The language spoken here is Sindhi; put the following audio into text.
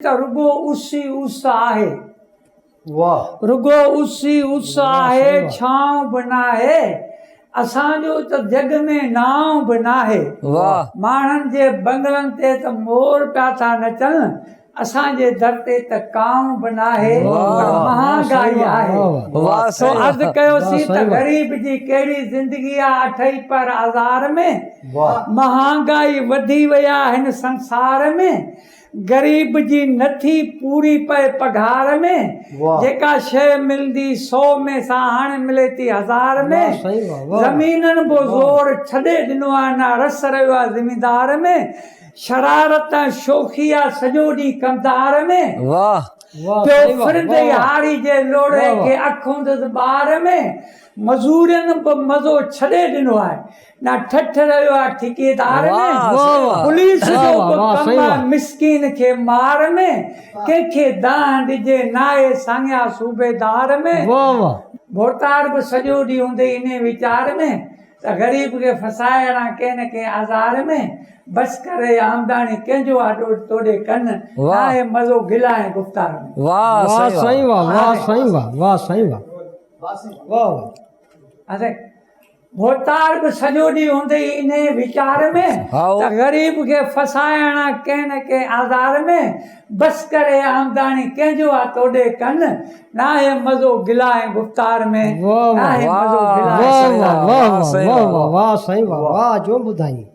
ته رڳو اس ئي اس آهي. رڳو اس ئي اس آهي، ڇانو به ناهي. اسان جو ته جڳ ۾ نانء به ناهي. ماڻهن جي بنگلن تي ته مور پيا ٿا نچن، اسان جي در تي ته ڪانء به ناهي، پر مهانگائي آهي. سو عرض ڪيوسين ته غريب جي ڪهڙي زندگي آ اٺئي پهر آزار ۾. مهانگائي وڌي وئي آ هن سنسار ۾. غريب جي نه ٿي پوري پئي پگهار ۾، جيڪا شيء ملندي سو ۾ سا هاڻي ملي ٿي هزار ۾، زمينن به زور ڇڏي ڏنو آ نه رس رهيو آ زميندار ۾، شرارت ۽ شوخي آ سڄو ڏينهن ڪمدار ۾، پيو ڦرندي هاري جي لوڙهي کي اک هوندس ٻار ۾، مزورين به مزو ڇڏي ڏنو آهي. نه ٺٺ رهيو آ ٺيڪيدار ۾، پوليس جو به ڪم آ مسڪين کي مار ۾، ڪنهن کي دانهن ڏجي ناهي ساڱيا صوبيدار ۾، ڀوتار به سڄو ڏينهن هوندي انهي ويچار ۾، ته غريب کي ڦسائي هڻان ڪنهن نه ڪنهن آزار ۾، بس ڪر اي آمداڻي ڪنهن جو آ ڏوڍ توڏي ڪن، ناهي مزو گلا ۽ گفتار ۾. واه سائين واه واه سائين واه واه سائين واه واه واه. ڀوتار به سڄو ڏينهن هوندي انهيء ويچار ۾ ته غريب کي ڦسائڻ آ ڪنهن نه ڪنهن آزار ۾، بس ڪر اي آمداڻي ڪنهن جو آ توڏي ڪن، ناهي مزو گلا ۽ گفتار ۾، ناهي مزو گلا ۽ گفتار ۾. واه واه واه سائين واه واه جو ٻڌائين.